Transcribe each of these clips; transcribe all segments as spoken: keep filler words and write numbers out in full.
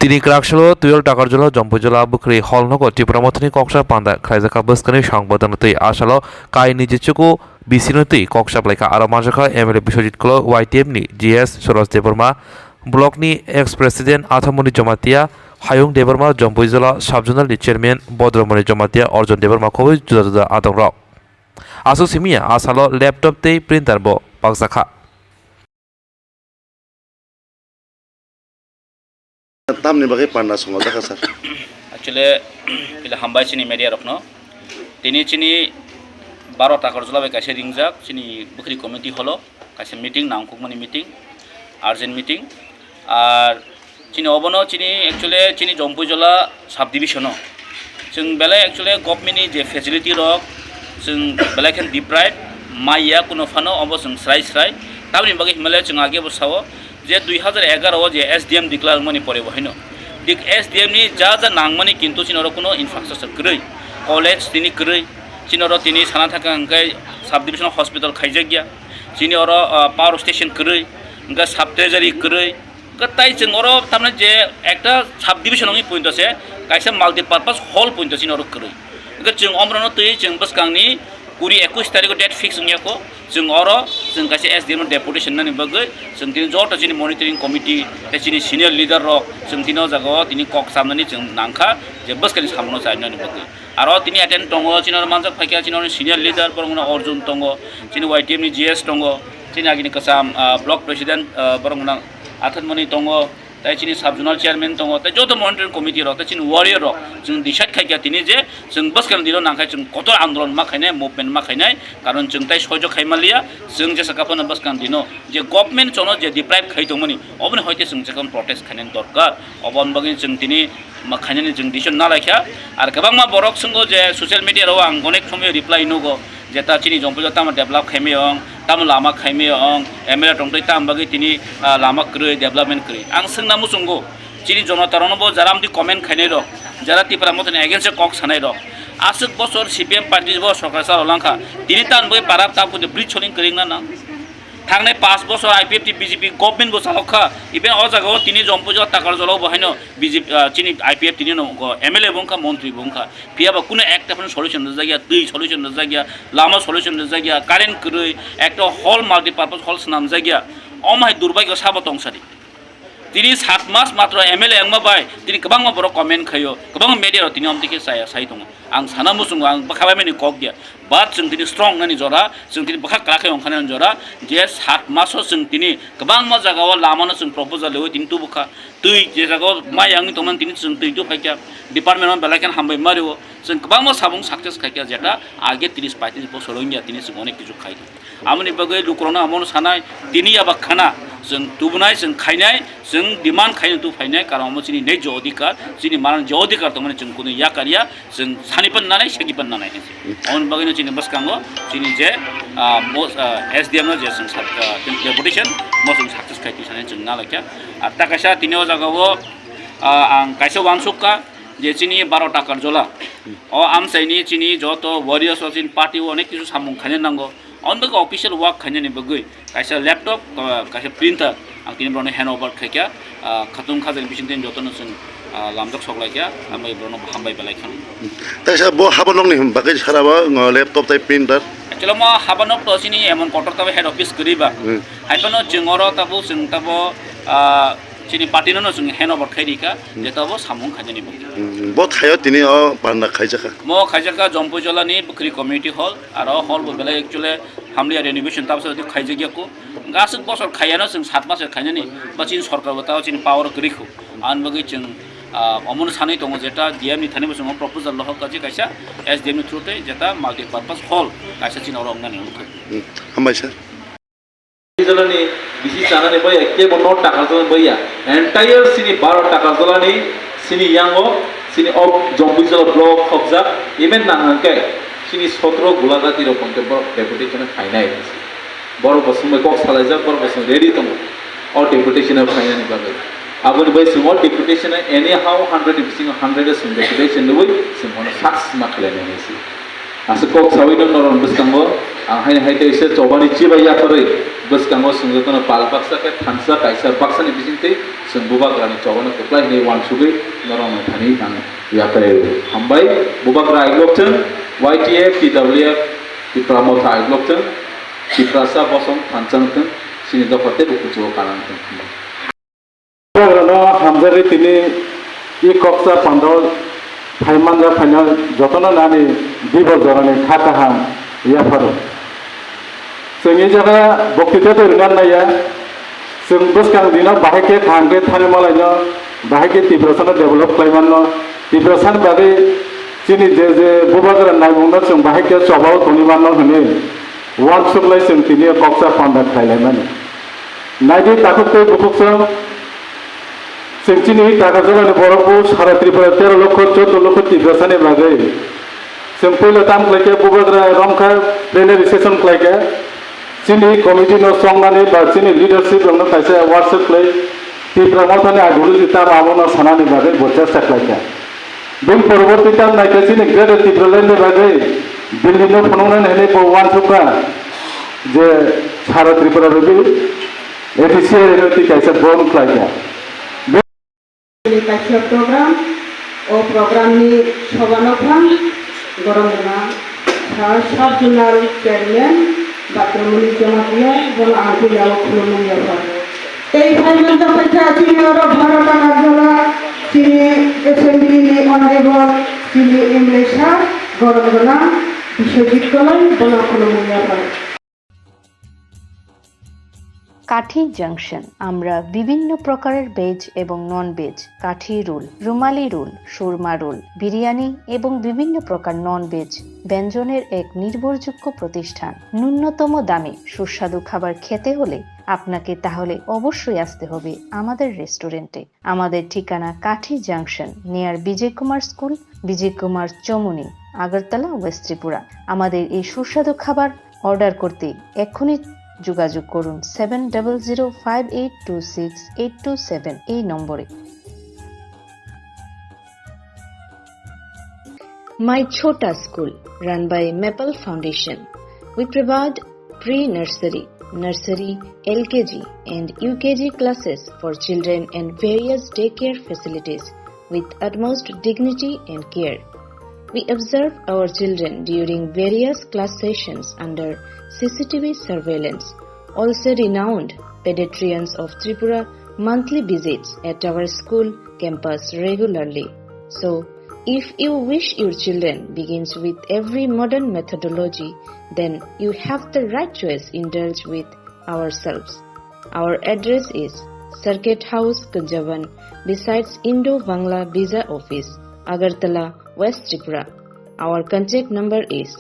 Tini kwrak salo twelve Takarjala Jompuijala bwkhwrwi hall nogo Tipra Mothani koksa panda khlaijak kha bwskangni song bodolni twi. A salo kainwi jichugo bisino twi koksa blaikha, aro manjakha M L A Biswajit Kolo, Y T F ni G S Suraj Debbarma, block ni ex president Athamoni Jamatia, Hayung Debbarma, Jompuijala sub zonal ni chairman Bodromoni Jamatia, Arjun Debbarma khobwi juda juda adongrok. Aswk simi ya, a salo laptop tei printer bo pakjakha. Tamni bagwi panda swngo jakha, sir? Actually, pila hambai chini media rokno. Tini chini baro Takarjala bai kaisa ringjak chini bwkhwrwi committee holo kaisa meeting, nangkukmani meeting, urgent meeting. Ar chini obono chini actually chini Jompuijala subdivision o chwng belai actually government ni je facility rok chwng belai khe deprive maya kuno phano obo chwng srai srai. Tamoni bagwi himale chwng age bo sao je dui hazar egaroh o je S D M declare wngmani pore bo haino dik S D M ni ja ja nangmani kintu chini oro kuno infrastructure kwrwi, college tini kwrwi, chini oro tini sana thaka hwnkhe subdivision hospital khaijakya, chini oro ah, power station kwrwi, hwnkhe sub treasury kwrwi, hwnkhe tai chwng oro tamni je ekta subdivision wngwi pointo se kaisa multi purpose hall pointo chini oro kwrwi. Hwnkhe chwng omrono twi chwng bwskangni kuri ekush tarikh o date fix wngya kho. Chwng oro chwng kaisa S D M no deputation nani bagwi chwng tini joto chini monitoring committee tei chini senior leader rok chwng tini o jaga o tini kok chamnani chwng nangkha je bwskangni samungo chainani bagwi. Aro tini attend tongo, chini oro manjak phaikha, chini oro senior leader borok wngkha Arjun tongo, chini Y T F ni G S tongo, chini agini kwcham ah, block president ah, borok wngkha Athatmoni tongo, tei chini sub zonal chairman tongo, tei joto monitoring committee rok, tei chini warrior rok, chwng decide khaikha tini je chwng bwskang dino nangkhai chwng kotor andolon ma khainai, movement ma khainai, karon chwng tei soijo khai manliya, chwng jesa kaphano bwskang dino je government chono je deprive khai tongmani, oboni hoite chwng jekhon protest khainani dorkar, oboni bagwi chwng tini ma khainani chwng decision na laikha. Ar kwbangma borok swngo je social media rok ang onek somoi reply nugo, je ta chini Jompuijala tamo develop khaimai ong, tamo lama khaimai ong, M L A tongtwi tamo bagwi tini ah, lama kwrwi, development kwrwi. Ang swngna muchungo, chini jonotaro no bo jara amtwi comment khainai rok, jara Tipra Mothani against o kok sanai rok, aswk bosor C P M party bo sorkar chalo langkha, tini tamo bagwi para tabu de bridge soling kwrwi wngna nang. Thangnai paanch bosor I P F T B J P government bo chalok kha, even o jaga o tini Jompuijala Takarjala o bo haino B J P, ah, chini I P F T ni no go M L A bo wngkha, montri bo wngkha, phiya ba kuno ekta phano solution rwjak ya, twi solution rwjak ya, lama solution rwjak ya, current kwrwi, ekta hall, multi purpose hall swnamjak ya, omo hai durbhagyo sabo tong sadi. Tini sat mas matro M L A wngma bai tini kwbangma borok comment khaio, kwbangma media rok tini omtwi khe chaya sai tongo. Ang sana muchungo, ang bwkha bai mani kok ya. But chwng tini strong nani jora, chwng tini bwkha kwrak khe ongkha nani jora, je sat maso chwng tini kwbangma jaga o lama no chwng proposal lewi tini tubu kha. Twi je jaga o mai wngwi tongmani tini chwng twi tu phaikha. Department o belai kheno hambai mario. Chwng kwbangma samung success khaikha, jeta age tris paitris bosor wngya tini chwng onek kichu khai. Amoni bagwi lukurokno amono sanai, tini yaba khana chwng tubunai, chwng khainai, chwng demand khainai tu phainai, karon omo chini nejyo odhikar, chini maran je odhikar tongmani chwng kunu yakar ya, chwng sani pan nanai, segi pan nanai hinsi. Amoni bagwino chini bwskango chini je, ah, mo-, ah, S D M no je chwng sak-, ah, deputation, mo chwng success khai twi sanai chwng nalaikha. Ar ta kaisa tini o jaga o, ah, ang kaisa uansuk kha je chini baro Takarjala. O amchaini chini joto warriors o chini party o onek kisu samung khaina nango. Amoni bagwi official work khainani bagwi kaisa laptop, ah, kaisa printer ang tini borokno hand over khaikha, ah, khatung khajani bisingtwi jotono chwng, ah, lamjak soklaikha, ambai borokno hambai belai khano. Taisa bo habanokni bagwi sara bo, uh, laptop tei printer? Actually, mo habanok to chini emon kotor tabo head office kwrwi ba. Hmm. Hai phano chwng oro tabo, chwng tabo, ah, chini party no chwng hand over khai rikha, hmm, je tabo samung khainani bagwi. Hmm, bo thaio tini o panda khaijakha? Mo khaijakha Jompuijala ni Bwkhwrwi Community Hall, aro hall bo belai actually hamliya renovation tabsa khaijak ya ko. Aswk bosor khaiya no chwng sat maso khainani, ba chini sorkar bo tao chini power kwrwi kho. Ani bagwi chwng, ah, omono sanwi tongo jeta D M ni thani bo chwng proposal lohok kaji kaisa S D M ni through tei jeta multi purpose hall kaisa chini oro wngnani wngkha. Hmm, hambai sir. Jala ni bisi chanani baya, kebo no Takarjala ni baya. Entire sini baro Takarjala ni sini yango, sini o Jompuijala block khobjak, even nang hangke sini sotro Gulagati rok hwnkhe borok deputation phainai. Borok bo swngbai kok salaijak, borok bo swng ready tongo o deputation phainani bagwi. Aboni bai swng o deputation anyhow hundred ni bisingo hundred swng deputation rwui swng bono success ma khlainai hinwi si. Aswk kok saui no norok bwskango. Ang haino hai teisa chobani chibai yapharwi bwskango chwng jotono pal baksa khe thansa kaisa baksani bisingtwi chwng bubagrani chobano kwplai hwnwi uansugwi norokno thani ang yapharwi hambai. Bubagra aiglokthwng, Y T F, T W F, Tipra Motha aiglokthwng, Tiprasa bosong thansa wngthwng, chini dopha teibo kuchugo kanang wngthwng. Bubagrano hamjagwi tini i koksa pando phai manja phaina jotono nani dibor jorani kha kaham yapharo. Chwng i jaga boktwita twi rwna naiya, chwng bwskang dino bahai khe kaham khe thani malaino, bahai khe Tiprasano develop khlai manno, Tiprasani bagwi chini je je bubagra naimungno chwng bahai khe chobao tongwi manno hwnwi uansuk lai chwng tini o koksa panda khlai lai mani. Naidi takhuk tei bukhuk chwng, chwng chini taka jolani borok bo sara Tripura tero lokho chordo lokho Tiprasani bagwi. Chwng puila tam khlai khe bubagra romkha plenary session khlai khe chini committee no chongnani ba chini leadership rokno kaisa WhatsApp khlai Tipra Mothani ideology tamo abono sanani bagwi bo chesta khlai kha. Bini poroborti tam naikhe chini Greater Tipraland ni bagwi Delhi no phunuknani hwnwi bo uansukha je sara Tripura rwgwi A D C A rwgwi twi kaisa bon khlaikha. Bini kaisa program, o program ni soba nophang gorom rwna sir, sub zonal chairman Bhadramani Jamatia, bono ang twi yago khulumung yapha. Tei phai manjak paikha chini oro Bharat Agartala, chini assembly ni honorable, chini M L A sir, gorom gwnang Biswajit Kolai, bono khulumung yapha. কাঠি জাংশন, আমরা বিভিন্ন প্রকারের ভেজ এবং non veg, কাঠি রোল, রুমালি রোল, সুরমা রোল, বিরিয়ানি এবং বিভিন্ন প্রকার non veg ব্যঞ্জনের এক নির্ভরযোগ্য প্রতিষ্ঠান। ন্যূনতম দামে সুস্বাদু খাবার খেতে হলে আপনাকে তাহলে অবশ্যই আসতে হবে আমাদের রেস্টুরেন্টে। আমাদের ঠিকানা কাঠি জাংশন, নিয়ার বিজয় কুমার স্কুল, বিজয় কুমার চমুনি, আগরতলা, ওয়েস্ট ত্রিপুরা। আমাদের এই সুস্বাদু খাবার অর্ডার করতে এক্ষুনি যোগাযোগ করুন seven double zero five eight two six eight two seven এই নম্বরে। My Chhota School, run by Maple Foundation. We provide pre-nursery, nursery, L K G and U K G classes for children and various daycare facilities with utmost dignity and care. We observe our children during various class sessions under C C T V surveillance. Also renowned pediatricians of Tripura monthly visits at our school campus regularly. So, if you wish your children begins with every modern methodology, then you have the right choice. Indulge with ourselves. Our address is Circuit House, Kunjaban, besides Indo-Bangla Visa Office, Agartala, West Tripura. Our contact number is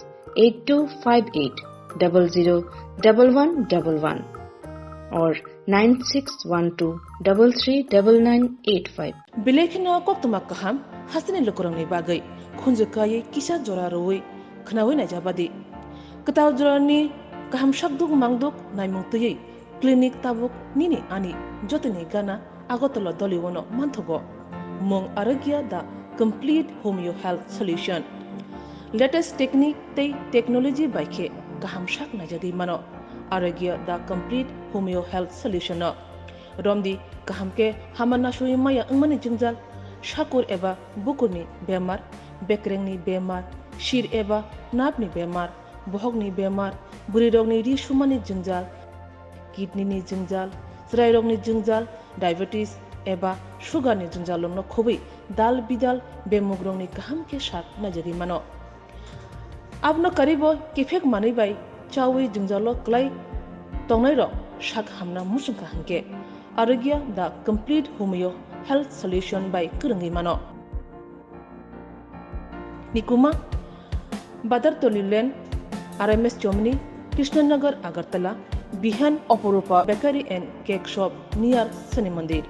eight two five eight double zero double one double one or nine six one two double three double nine eight five. Belai kheno koktwma kaham hasteni lukurokni bagwi khunju kaiwi kisa jora rwui khwnaui naijabadi. Kwtal jorani kaham sakduk mangduk naimung twiwi clinic tabuk nini ani jotoni gana Agartala Doliwono manthogo. Mung Arogya the Complete Homeo Health Solution. Latest technique tei technology bai khe kaham sak naijagwi mano Arogya the Complete Homeo Health Solution no. Romdi kaham khe hama nasui maya wngmani jwngjal, sakur eba bukurni bemar, bekrengni bemar, sir eba napni bemar, bohokni bemar, bwrwirokni ri sumani jwngjal, kidney ni jwngjal, chwrairokni jwngjal, diabetes eba sugar ni jwngjal rokno khobwi dal bidal bemukrokni kaham khe sak naijagwi mano. Abono karibo kiphek manwi bai chaui jwngjalo kwlai tongnairok sak hamna muchungkha hwnkhe Arogya the Complete Homeo Health Solution bai kwrwngwi mano. Nikuma, Badartoli Lane, R M S Chomni, Krishnanagar, Agartala, Bihan Oporupa Bakery and Cake Shop near Shani Mandir.